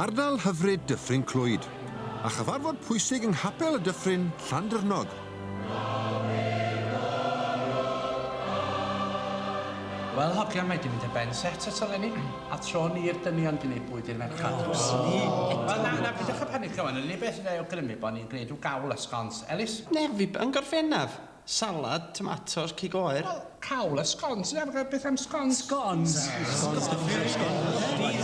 Ardal hyfryd Dyffryn Clwyd, a chyfarfod pwysig yng Nghapel y Dyffryn, Llandyrnog. Wel hogia, mae 'di mynd yn ben set eto 'leni, a tro ni'r dynion 'di neud bwyd i'r merchad. Wel na, na, peidiwch â panicio wan, yr unig beth fydda i awgrymu bo' ni'n gneud rhyw gawl a sgons. Elis? Nerfi yn Gorffennaf! Salad, tomatos, cig oer. Wel, cawl a sgons, ia, beth am sgons? Sgons! Sgons,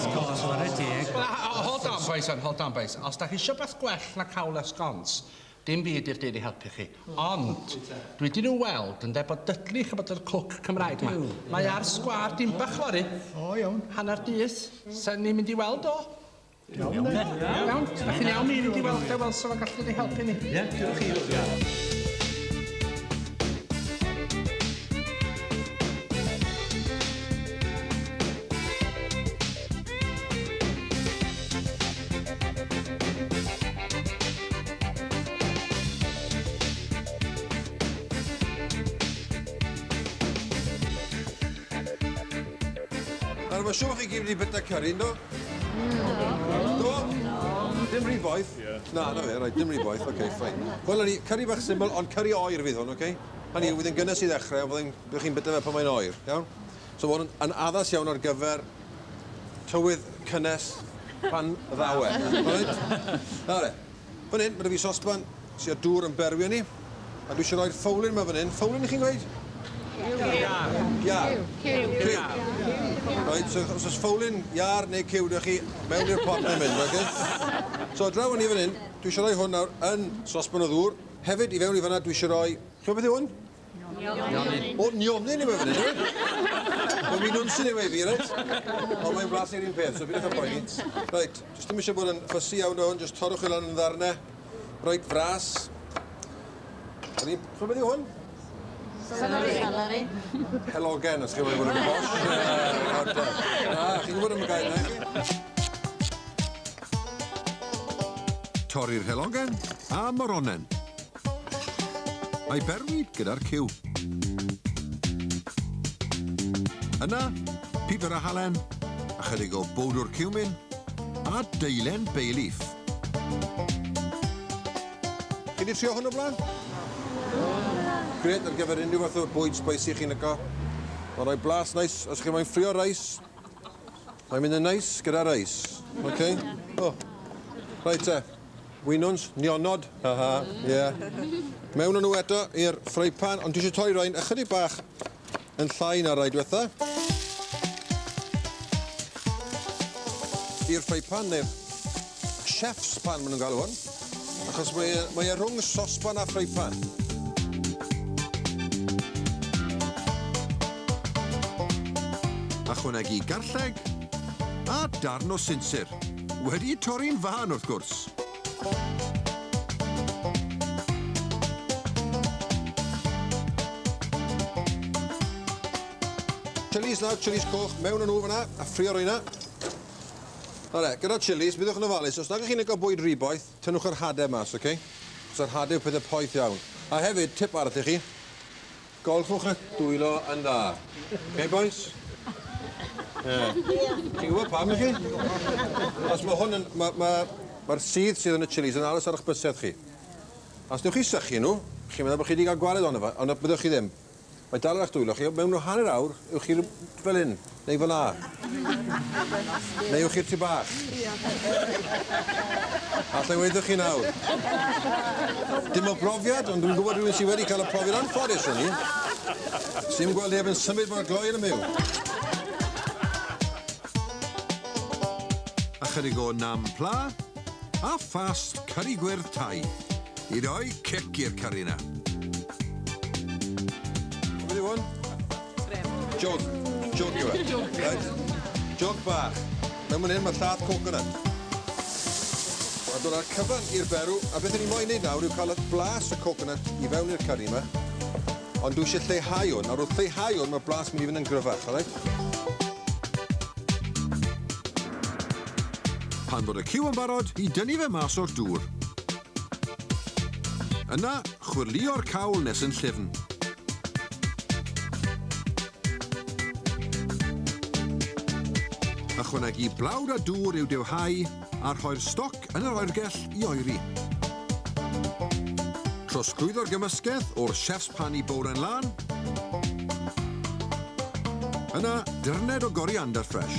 Sgons, chwarae teg. Wel, hold on boys, hold on boys. Os da chi isio beth gwell na cawl a sgons, Dim byd i'r dyn i helpu chi. Ond, dwi 'di nhw weld, ynde, bod Dudley, ch'bod yr cwc Cymraeg 'ma, mae ar sgwâr Dinbach fory. O, iawn. Hanner dydd. Sen ni'n mynd i weld o. Iawn, de. Iawn? Dach chi'n iawn i fynd i weld o, weld sa fo'n gallu ni helpu ni? Ie, diolch i chi. Nawr, mae'n siŵr bod chi gyd wedi byta curry, ynddo? Do? Dim rhy boeth? Na, na fe, reit, dim rhy boeth, oce, okay, fine. Wel, ni, curry bach syml, ond curry oer fydd hwn, oce? Okay? Hynny yw, fydd yn gynnes i ddechrau, ond fydd byddwch chi'n byta fe pan mae'n oer, iawn? So mae hwn yn, yn addas iawn ar gyfer Tywydd cynnes pan ddaw e. Reit? Nawr 'e. Fan 'yn, ma' 'da fi sosban sy â dŵr yn berwi arni. A dwi eisiau rhoi'r ffowlyn 'ma fan 'yn. Ffowlyn 'ych chi'n gweud? Iâr. Iâr. Cyw. Cyw. Reit, so os oes ffowlyn, iâr neu cyw 'da chi, mewn i'r pot mae'n mynd, oce? So draw â ni fan 'yn, dwi eisiau rhoi hwn nawr yn sosban o ddŵr. Hefyd, i fewn i fan'na, dwi eisiau rhoi... Chi'n gwybod beth yw hwn? Nionyn. O, nionyn yw e fan hyn, yw e? Wel, mi nwnsyn yw e i fi, reit? Ond mae'n blasu'r un peth, so pidwch â poeni. Reit, jyst ddim eisiau bod yn ffysi iawn o hwn, jyst torrwch e lan yn ddarnau. Reit fras. Yr un... Ch'mo' beth yw hwn? Celery. Celery. Helogen, os chi'n moyn bod yn bosh. Na, chi'n gwybod am y gair 'na, chi? Torri'r helogen a moronen. A'i berwi gyda'r cyw. Yna, pupur a halen, ychydig o bowdwr cumin, a deilen bay leaf. Chi 'di trio hwn o blaen? Grêt ar gyfer unrhyw fath o bwyd spicy chi'n lico. Mae'n rhoi blas neis. Os chi moyn ffrio reis, mae'n mynd yn neis gyda reis. Ok? O. Reit te. Winwns, nionod, ha ha, ie. Mewn â nhw eto i'r ffreipan, ond dwi eisiau torri rhain ychydig bach yn llai na'r rai diwetha. I'r ffreipan, neu'r chef's pan maen nhw'n galw hwn, achos mae, e, mae e rhwng sosban a ffreipan. Ychwanegu garlleg a darn o sinsir. Wedi torri'n fân, wrth gwrs. Chilies nawr, chilies coch, mewn â nhw fyna, a ffrio reina. Nawr e, gyda chilies, byddwch yn ofalus, os nag ych chi'n licio bwyd rhy boeth, tynnwch yr hade mas, oce? Achos yr hade yw pethau poeth iawn. A hefyd, tip arall i chi, Golchwch eich dwylo yn dda. Ok bois? Ie. Ti'n gwybod pam i chi? Os mae hwn yn... Mae'r ma, ma sudd sydd yn y chilies yn aros ar eich bysedd chi. Os newch chi sychu nhw, chi'n meddwl bod chi wedi cael gwared ohono fe, ond byddwch chi ddim. Mae dal ar eich dwylo chi, mewn rhyw hanner awr, ewch chi fel hyn, neu fel 'na. Neu ewch i'r tŷ bach. Alla i weud chi nawr. Dim o brofiad, ond dwi'n gwybod rhywun sydd wedi cael y profiad anffodus hwn i. Sy'n gweld neb yn symud mor gloi yn y myw. Ychydig o nam pla a phast cyri gwyrdd Thai i roi cic i'r cyri 'na. Beth yw hwn? Jwg. Jwg yw e. Jwg. Reit. Jwg bach. Mewn fan hyn mae llath coconut. A dod â'r cyfan i'r berw, a beth 'yn ni moyn neud nawr yw cael y blas y coconut i fewn i'r curry 'ma. Ond dwi eisiau lleihau hwn. Nawr wrth lleihau hwn, mae'r blas mynd i fynd yn gryfach, alright? Pan fod y cyw yn barod, i dynnu fe mas o'r dŵr. Yna, chwyrlïo'r cawl nes yn llyfn. Ychwanegu blawd a dŵr i'w dewhau a rhoi'r stoc yn yr oergell i oeri. Trosglwyddo'r gymysgedd o'r chef's pan i bowlen lân. Yna, dyrned o goriander ffresh.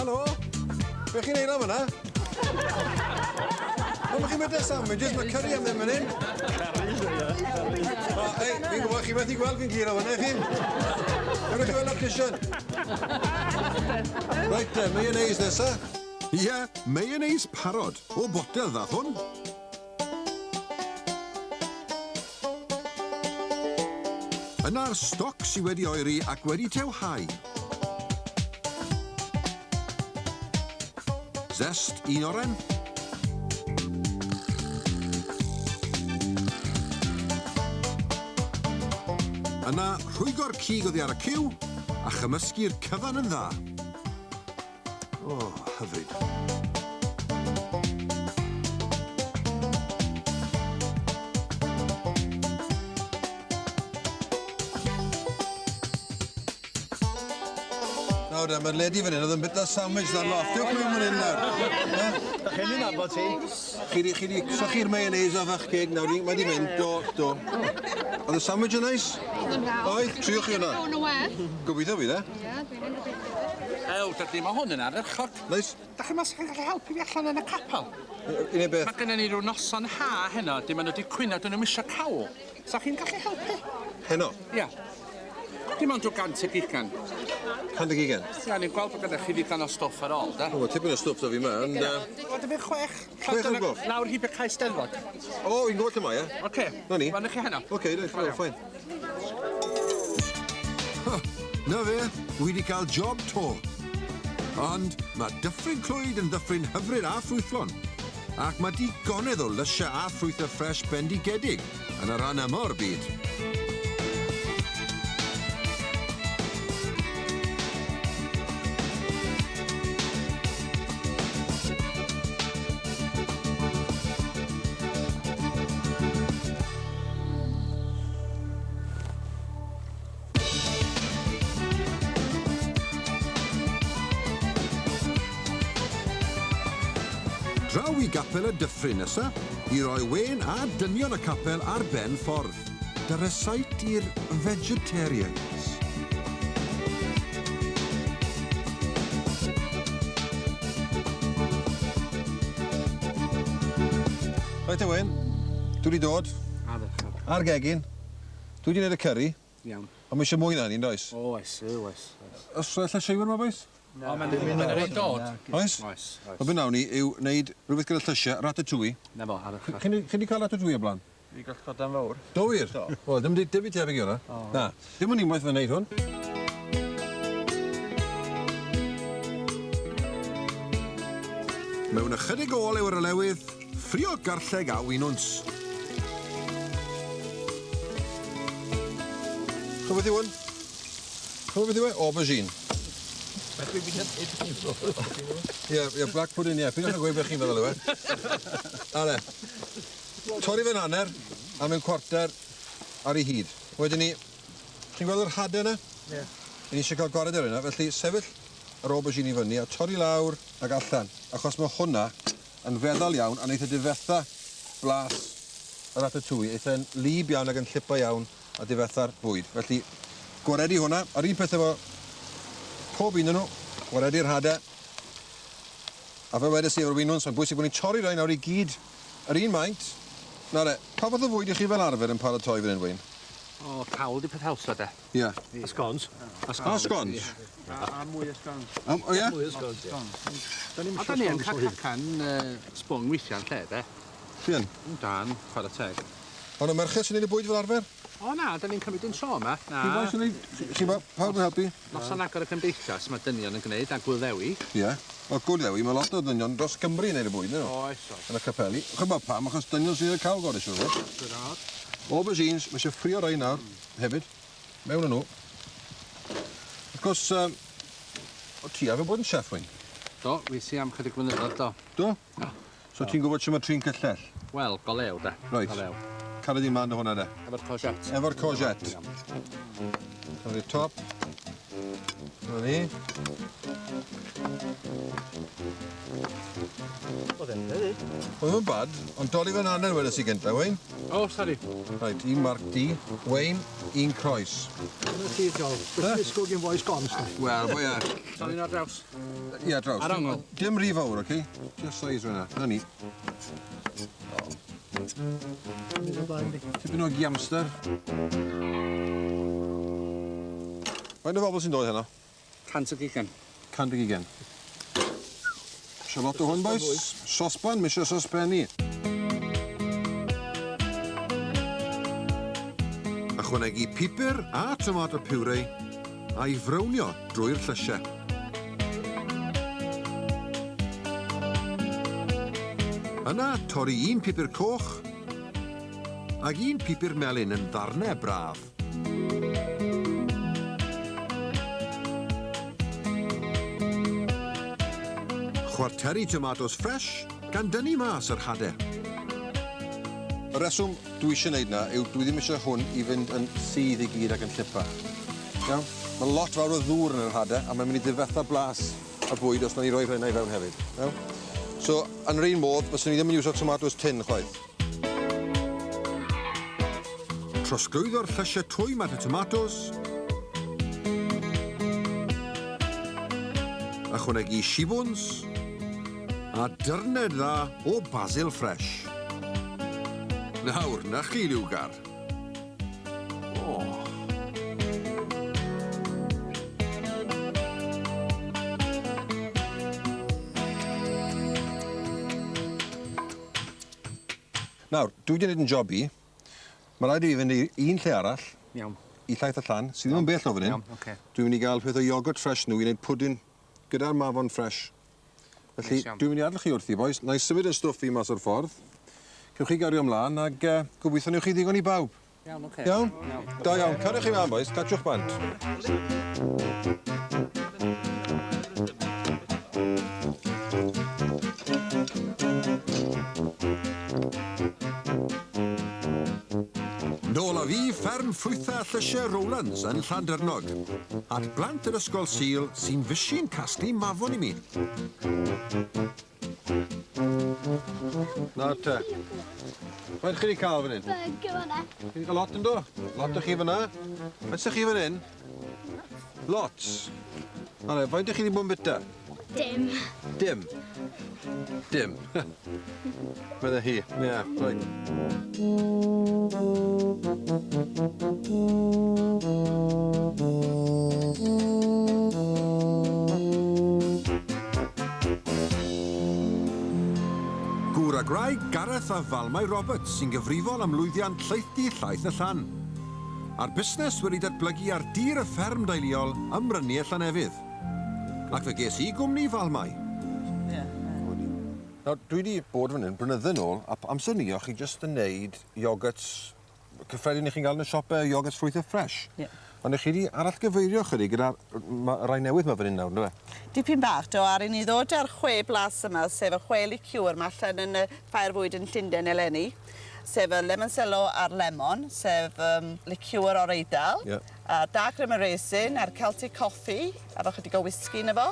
Helo! Be chi'n neud lan fan'na? Pam chi'n byta sandwiches? Mae curry am ddim fan hyn. O, ei, fi'n gwybod chi methu gweld fi'n glir o fan'na, chi? Ewch chi weld optician. Reit te, mayonnaise nesa. Ie, mayonnaise parod. O botel ddath hwn. Yna'r stoc sy wedi oeri ac wedi tewhau. Zest un oren. Yna, rhwygo'r cig oddi ar y cyw a chymysgu'r cyfan yn dda. O, hyfryd. Nawr de, mae'r lady fan hyn oedd yn bita sandwich dan loft. Dewch mewn fan hyn nawr. Da chi'n ei nabod ti? Chi di, chi di sychu'r mayonnaise off eich ceg nawr, mae di mynd, do, do. Oedd y sandwich yn neis? Oedd, triwch chi hwnna. O'n well. Gobeithio fydd e. Ie, dwi'n yn gobeithio. Ew, dydy, mae hwn yn ardderchog. Neis. Da chi'n meddwl chi'n gallu helpu fi allan yn y capel? I neud beth? Mae gennym ni rhyw noson ha heno, dim maen nhw wedi cwyno, dyn nhw'm isio cawl. Sa chi'n gallu helpu? Heno? Ia. Dim ond rhyw 120. 120? Ia, ni'n gweld bod gyda chi ddigon o stwff ar ôl, da. O, mae tipyn o stwff da fi yma, ond... Wel, dy fi chwech. 6 o'r gloch? Lawr hyd y cae Steddfod. O, fi'n gwybod lle mae e. Oce. Na ni. Welwn chi heno. Oce, reit, fine. Na fe, wi 'di cael job 'to. Ond mae Dyffryn Clwyd yn ddyffryn hyfryd a ffrwythlon, ac mae digonedd o lysiau a ffrwythau ffresh bendigedig yn y rhan yma o'r byd. Draw i Gapel y Dyffryn nesa, i roi wên a dynion y capel ar ben ffordd. Dy rysáit i'r vegetarians. Reit te Wyn, dwi 'di dod. Ardderchog. Ar gegin. Dwi 'di neud y curry. Iawn. Ond mae eisiau mwy na hynny, yndoes? Oes, oes. Oes yy llysieuwyr 'ma bois? Na. O, mae'n ma reit dod. Oes? Oes, oes. Wel, be wnawn ni yw wneud rhywbeth gyda llysiau, ratatouille. Na fo, ardderchog. Chi 'di cael ratatouille o'r blaen? Fi gall codan fawr. Do wir? Do. Wel, dim dim byd tebyg i hwnna. Na. Dim ond unwaith fe wneud hwn. Mewn ychydig o olew ar y lewydd, ffrio garlleg a winwns. Ch'mo' beth yw 'wn? Ch'mo' beth yw e? Aubergine. Ie, ie, black pudding, ie. Pidwch â gweud beth chi'n feddwl yw e. Ale. Torri fe'n hanner, a mewn cwarter ar ei hyd. Wedyn ni, chi'n gweld yr hade yna? Ie. Ni eisiau cael gwared ar hynna, felly sefyll yr aubergine i fyny a torri lawr ag allan, achos mae hwnna yn feddal iawn a neith e difetha blas y ratatouille. Eith e'n lib iawn ag yn llipa iawn a difetha'r bwyd. Felly, gwaredu hwnna, a'r un peth efo pob un o'n nhw, gwaredu'r hade. A fel wedes i efo'r winwns, mae'n bwysig bod ni'n torri rhain nawr i gyd yr un maint. Nawr e, pa fath o fwyd i chi fel arfer yn paratoi fan hyn, Wayne? O, cawl di peth hawsa de. Ie. A scones. A A scones? A mwy o scones. Am, o ie? Mwy o scones, ie. Da ni'm A isio da ni yn scones cael o hyd. cacan sbwng weithiau'n lle de. Chi yn? Dan, chwarae teg. Ond y merched sy'n neud y bwyd fel arfer? O na, da ni'n cymryd yn tro yma. Na. Chi bois yn neud... Chi bo- pawb yn helpu? Noson agor y cymdeithas, mae dynion yn gwneud, a Gŵyl Ddewi. Ie. O, Gŵyl Ddewi, mae lot o ddynion dros Gymru yn neud y bwyd, ynddyn nhw? Oes, oes. Yn y capeli. Ch'mod pam, achos dynion sy'n neud y cawl gore, siŵr o fod. Siŵr o fod. Aubergines, mae eisiau ffrio rhain nawr, hefyd. Mewn â nhw. Wrth gwrs, um, o ti arfer bod yn chef, Wyn? Do, fues i am chydig blynyddoedd, do. Do? Do. So ti'n gwybod shwt mae trin cyllell? Wel, go lew, de. Reit. Go lew. Cario di mlaen 'da hwnna de. Efo'r courgette. Efo'r courgette. Torri'r top. Dyna ni. Oedd e'n dweud. Oedd yn bad, ond dorri fe'n hanner wedes i gynta, Wayne. O, sori. Reit, un marc du. Wayne, un croes. Dyna ti, Jol. Beth disgwyl gen foi sgons, de. Wel, fwy e. Torri nhw ar draws. Ie, draws. Ar ongl. Dim rhy fawr, oce? Just size rhywna. Na ni. Mynd o blaen di. Tipyn o giamster. Faint o bobl sy'n dod heno? 120. 120. Isio lot o hwn, boys? Sosban, mi isio sosbenni. Ychwanegu pupur a tomato puree a'i frownio drwy'r llysiau. Yna, torri un pupur coch ac un pupur melyn yn ddarnau braf. Chwarteri tomatos ffres gan dynnu mas yr hade. Y reswm dwi eisiau gwneud na yw dwi ddim eisiau hwn i fynd yn sydd i gyd ac yn llipa. Iawn? Mae lot fawr o ddŵr yn yr hade a mae'n mynd i ddifetha blas y bwyd os na ni roi rheina i fewn hefyd. Iawn? So, yn yr un modd, fyswn i ddim yn iwsio tomatos tin chwaith. Trosglwyddo'r llysiau twym at y tomatos. Ychwanegu shibwns a dyrned dda o basil fresh. Nawr, na chi liwgar. O. Nawr, dwi wedi gwneud yn job i. Mae rhaid i fi fynd i un lle arall. Iawn. I Llaeth y Llan, sydd ddim yn bell o fan hyn. Iawn, ocê. Dwi'n mynd i gael peth o iogwrt fresh nhw i wneud pwdin gyda'r mafon fresh. Felly, Neis iawn. dwi'n mynd i adael chi wrthi, boys. Na i symud y stwff fi mas o'r ffordd. Cewch chi gario ymlaen ag gobeithio newch chi ddigon i bawb. Iawn, ocê. Iawn? Da iawn. Cariwch chi mlaen, boys. Catchwch bant. Nôl â fi, fferm ffrwythau a llysiau Rowlands yn Llandyrnog. At blant yr Ysgol Sul sy'n fysi'n casglu mafon i mi. Nawr te. Faint chi wedi cael fan hyn? Burger fan'na. Chi wedi cael lot yn do? Lot o chi fan'na. Faint sy chi fan hyn? Lots. Nawr, faint o chi wedi bod yn bita? Dim. Dim. Dim. Medde hi. Ie, yeah, right. Gŵr a gwraig Gareth a Falmai Roberts sy'n gyfrifol am lwyddiant llaethdy Llaeth y Llan. A'r busnes wedi datblygu ar dir y fferm deuluol ym Mryniau Llannefydd. Ac fe ges i gwmni Falmai. Nawr, dwi wedi bod fan hyn blynydde nôl, a amser ni, o'ch chi jyst yn neud iogyrts cyffredin i chi'n gael yn y siopau, iogyrts ffrwythau ffres. Ie. Ond ych chi wedi arallgyfeirio chydig gyda rai newydd 'ma fan hyn nawr, yndyfe? Dipyn bach, do, aru ni ddod â'r chwe blas yma, sef y chwe liqueur 'ma allan yn y Ffair Fwyd yn Llundain eleni, sef y lemoncello a'r lemon, sef liqueur o'r Eidal, a dark rum and raisin, a'r Celtic coffee, efo chydig o whisky yno fo,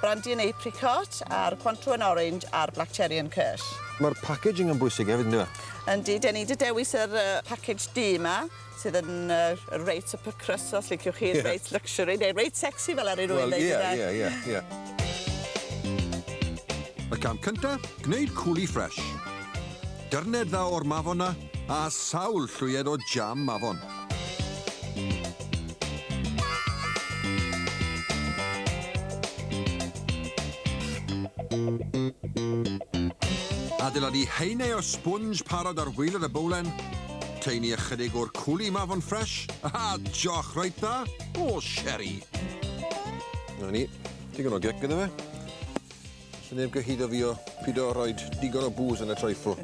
brandy and apricot, a'r Cointreau and orange, a'r black cherry and kirsch. Mae'r packaging yn bwysig hefyd, yndyfe? Yndi, den ni 'di dewis yr package du 'ma, sydd yn reit upper crust, os liciwch chi, reit luxury, neu reit sexy fel ar rywun Wel, ddeud ie, ynde? ie, ie, ie. Y cam cynta, gwneud cwli ffres. Dyrned dda o'r mafon 'na, a sawl llwyed o jam mafon. Adeiladu haenau o sponge parod ar waelod y bowlen, taenu ychydig o'r cwli mafon ffres, a joch reit dda o sherry. Na ni, digon o gic gyda fe. Alle neb gyhuddo fi o pido roed digon o bŵs yn y treuffl.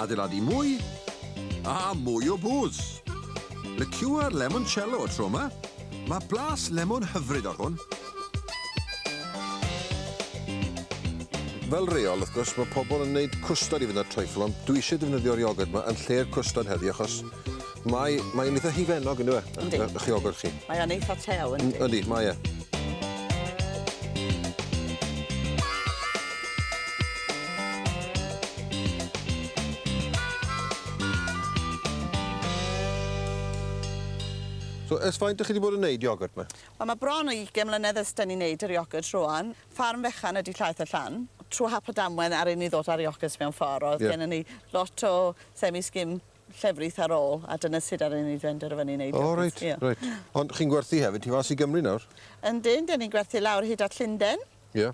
Adeiladu mwy, a mwy o bŵs. Liqueur limoncello y tro yma. Mae blas lemon hyfryd ar hwn. Fel reol, wrth gwrs, mae pobl yn gwneud cwstard i fynd â'r trifle, ond dwi eisiau defnyddio'r iogwrt yma yn lle'r cwstard heddi, achos mae, mae'n eitha hufennog, yn dyw e? Yndi. Ych iogwrt chi. Mae o'n eitha tew, yndi? Yndi, mae e. So, ers faint ydych chi wedi bod yn neud iogwrt yma? Wel, mae bron o 20 mlynedd ers 'dan ni'n neud yr iogwrt rŵan. Ffarm fechan ydi Llaeth y Llan. Trwy hap a damwen aru ni ddod â'r iogwrt mewn ffordd. Oedd Ie. gennon ni lot o semi-skim llefrith ar ôl, a dyna sut aru ni benderfynu neud O, iogwrt. reit, Ie. reit. Ond chi'n gwerthu hefyd, tu fas i Gymru nawr? Yndyn, 'dyn ni'n gwerthu lawr hyd at Llundain. Ie.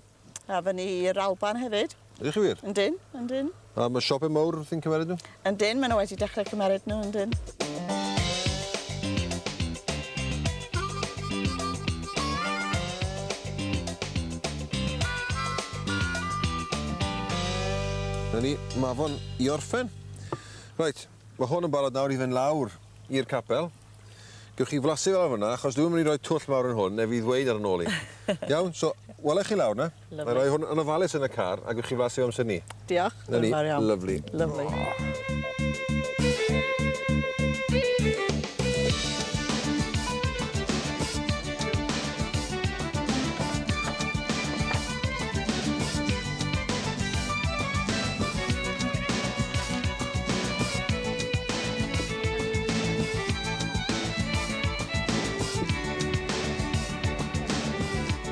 A fyny i'r Alban hefyd. Ydych chi wir? Yndyn, yndyn. A mae siopau mawr wrthi'n cymeryd nhw? Yndyn, maen nhw wedi dechrau cymeryd nhw, yndyn. Na ni, mafon i orffen. Reit, mae hwn yn barod nawr i fynd lawr i'r capel. Gewch chi flasu fel fyna, achos dwi'm yn mynd i roi twll mawr yn hwn, neu fi ddweud ar yn ôl i. Iawn, so, welech chi lawr na. Lyfli. Na i roi hwn yn ofalus yn y car, a gewch chi flasu amser ni. Diolch. Na ni, Yn fawr iawn. lyfli. Lyfli.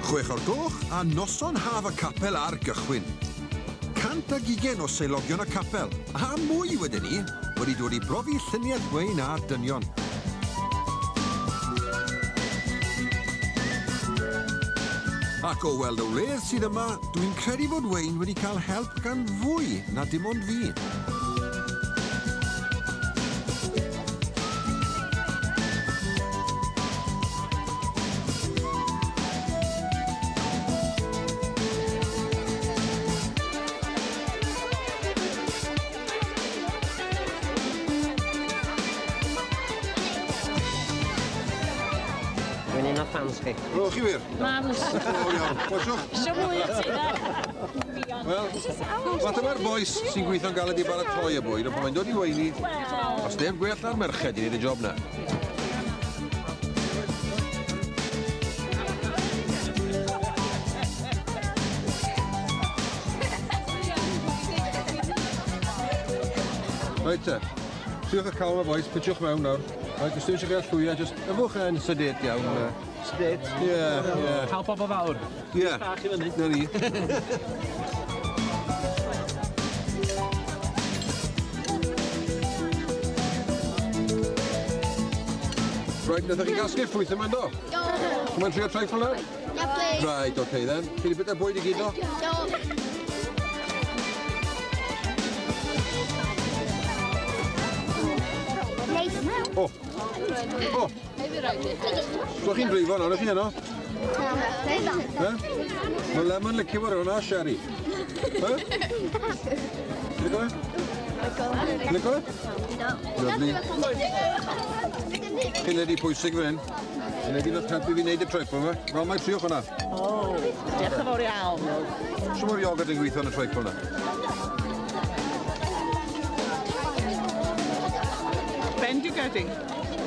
Chwech o'r gloch a noson haf y capel ar gychwyn. 120 o selogion y capel, a mwy wedyn ni, wedi dod i brofi lluniaeth Wayne a'r dynion. Ac o weld y wledd sydd yma, dwi'n credu fod Wayne wedi cael help gan fwy na dim ond fi. Dwi'n un o ffans chi. O, chi wir? Marvellous. O, iawn. Watchwch. Isio mwy o ti, de? Wel, fath yma'r boys sy'n gweithio'n galed i baratoi y bwyd, ond pan mae'n dod i weini, os neb gwell na'r merched i wneud y job na. Reit te, triwch y cawl 'ma boys, pitchwch mewn nawr. Reit, os dim eisiau gael llwyau, jyst yfwch e'n sedate iawn. Sedate? Ie, ie. Cael bobl fawr. Ie. Bach i fyny. Na ni. Right, nathach chi gasglu'r ffrwyth yma, do? Do. Chi'n moyn trio trifle nawr? Yeah, please. Right, okay then. Chi wedi bwyta bwyd i gyd, do? Do. Neis. O. O. So chi'n dreifo nawr, ych chi heno? Eh? Mae lemon liqueur hwnna, sherry. Eh? Lico fe? Lico fe? Lovely. Chi'n lady pwysig fan hyn. Chi'n lady nath helpu fi wneud y trifle yma. Fel mae triwch hwnna. O, diolch yn fawr iawn. Shwt mae'r iogwrt yn gweithio yn y trifle yna? Bendigedig.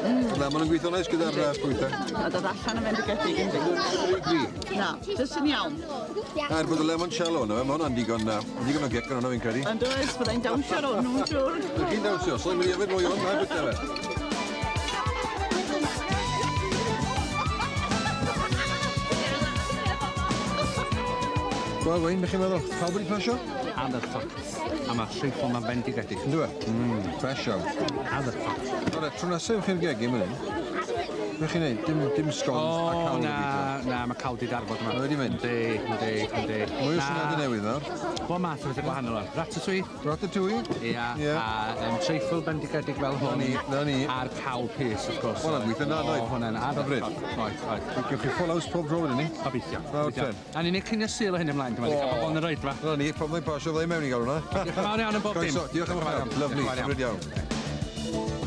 Mae'r lemon yn gweithio neis gyda'r ffrwythau. A dod allan yn bendigedig, yndi? Rhy gry. Na, jyst yn iawn. Er bod y limoncello yna, mae hwnna'n digon, digon o gic yn hwnna fi'n credu. Yn does, byddai'n dawnsio ar hwn, nhw'n siŵr. Ydych chi'n dawnsio, so i'n mynd i yfed mwy o hwn, na i bwyta fe. Wel, Wayne, beth chi'n meddwl? Pawb wedi plesio? Ardderchog. A mae'r trifle ma'n bendigedig. Yndw e? Fresh iawn. Ardderchog. Ore, tro nesaf chi'r gegin fan hyn, beth chi'n neud? Dim, dim scones a O, cawl na, i na, mae cawl di darfod yma. Mae wedi mynd? Yndi, yndi, yndi. Mwy o syniadau newydd nawr. Bob math o bethau gwahanol o'n. Ratatouille. Ratatouille? Ia, Ie. a trifle bendigedig fel hwn. Na ni, na ni. A'r cawl pys, wrth gwrs. Hwnna'n gweithio'n dda, O, doedd? hwnna'n Hyfryd. ardderchog. Oed, oed. Gewch chi full house pob tro wedyn ni. Gobeithio. Nawr gobeithio. ten. A ni'n neud cinio Sul o hyn ymlaen, dwi'n meddwl, cael pobl yn yr oedfa. Na ni, pam mae'n pasio fydda i mewn i gael hwnna. Diolch yn fawr iawn am bob dim. Croeso, diolch am Diolch yn eich fawr help. iawn. Lovely, Diolch yn fawr iawn. hyfryd iawn.